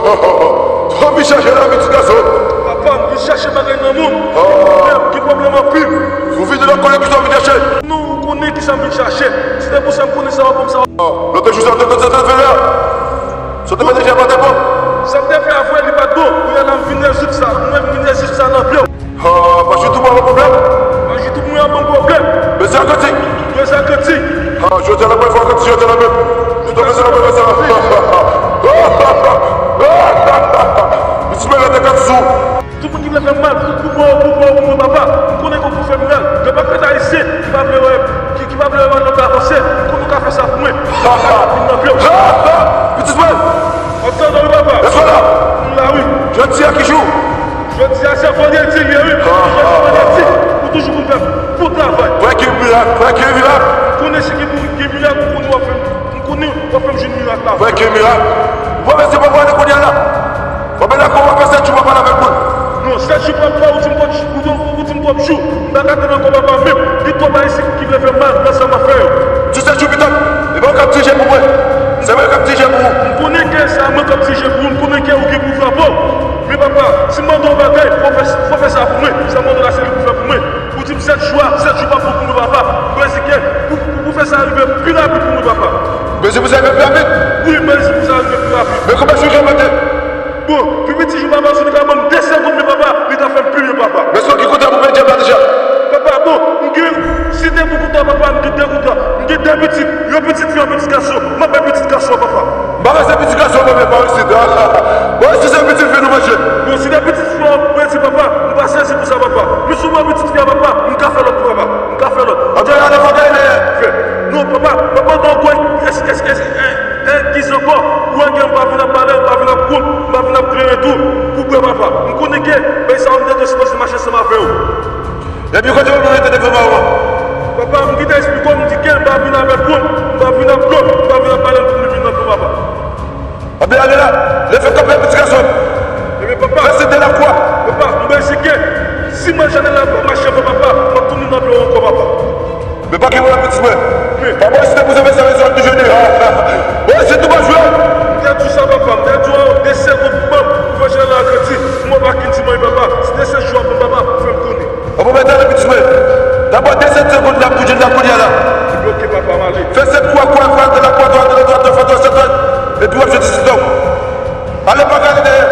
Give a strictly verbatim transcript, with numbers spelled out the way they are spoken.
Ou vin chache lavi ti gason. Papa, m vin chache bagay nan mond. Ou gen pwoblèm anpil. Ou vin nan konnen ki sa w vin chache. Non, ou konnen ki sa m vin chache. Si te pou sa m konnen sa w ap ban m sa. Lòt jou sa w te konn sa w te fè la. Sa w te fè deja pa te bon. Sa m te fè a vre li pa t bon. Kounye a la m vin rezoud sa. Mwen m vin rezoud sa nan pye w. Ah, pa Youtube ap ban pwoblèm. Pa Youtube mwen ap ban pwoblèm. Bezwen kantik. Bezwen kantik. Ah, jodi a la mwen fè kantik jodi a la menm. Jodi a la mwen fè sa. Pitit mwen la te kantik sou. Tout moun ki vle fè m mal, pou mwen, pou mwen, pou mwen, papa. M konnen ke w pou fè m mal. Gen pakèt ayisyen ki pa vle wè, ki, ki pa vle wè lòt la avanse. M konnen w ka fè sa pou mwen. Pitit mwen. Mwen tande wi papa. Èske w la? M la wi. Jodi a ki jou? Jodi a se vandredi li ye wi. Jodi a vandredi. Ou toujou konn fè bon travay. Frè, gen mirak, frè, gen mirak. M konnen si gen pou gen mirak, m konnen w ap fè m, m konnen w ap fè m jwenn mirak la. Frè, gen mirak. Ou pa bezwen papa ale kounye a la. Papa la, kòman fè sèt jou pa pale avèk moun? Non, sèt jou pa m pa ou di m twòp jou, ou di m twòp jou. M pa ka tann ankò papa menm. Gen twòp ayisyen ki vle fè mal nan sa m ap fè yo. Di sèt jou pitit. E pa ou k ap dirije pou mwen. Se mwen k ap dirije pou ou. M konnen ke se a mwen k ap dirije pou ou. M konnen ke ou gen pou frape w. Men papa, si m mande w yon bagay, fò w fè, fò w fè sa pou mwen. Sa m mande w la, se li pou fè pou mwen. Ou di m sèt jou a, sèt jou pa bon pou mwen, papa. M prese ke pou, pou, pou fè sa rive pi rapid pou mwen, papa. Mezi pou sa rive pi rapid? Wi, mezi pou sa rive pi rapid. Men konbyen jou w ka mande? Bon, pi piti jou papa, si li ka ban m de segonn, men papa, li ta fè m pi byen, papa. Men èske w gen kontra pou peye dyab la deja? Papa, bon, m gen, si de pou kontra, papa, m gen de kontra. M gen de pitit, yon pitit fi, yon pitit gason. M ap bay pitit gason an, papa. M pa bezwen pitit gason mwen menm pa isit. Bon, si se pitit fi nou manje. Bon, si se pitit fi w ap manje, papa, m pa sezi pou sa, papa. Men si w ban pitit fi a, papa, m ka fè lòt pou papa. M ka fè lòt. Antre la nan bagay, men. Fè. Non, papa, papa, nan gwo, es, es, es, eh, eh, giz ankò. Ou wè gen m pa vin ap pale, m pa vin ap wont, m pa vin ap kleren tou, pou bwè, papa. M konnen ke, men sa w m te dwe sipoze mache ansanm avè w. Epi kote w mete telefòn pa ou an? Papa, m gentan esplike w, m di ke m pa vin avèk wont, m pa vin ap blòf, m pa vin ap pale pou m vin nan papa. Anben ale la, leve kanpe pitit gason m. Ebyen papa. Fè siy de lakwa. Papa, m prese ke si mwen jwenn la mache avè papa, m ap tounen nan pye w ankò papa. Men pa gen pwoblèm pitit mwen. Papa, si te pou se fè sa, men sa w ap toujou di. Bon, se tou pa jwe. M te di w sa papa, m te di w de segonn pou ban m, pou fè jèn la grandi, pou mwen pa kin di mwen papa, si de sèt jou ap ban m papa, fè m konnen. Papa, mèt ale pitit mwen. Dabò de sèt segonn la pou jwenn la kounye a la. Ebyen oke papa, m ale. Fè sèt kwa, kwa, kwa, de la kwa, dwa, de la dwa, dwa, dwa, sèt dwa. Epi w ap jwenn dizitan w. Ale pa gade dèyè.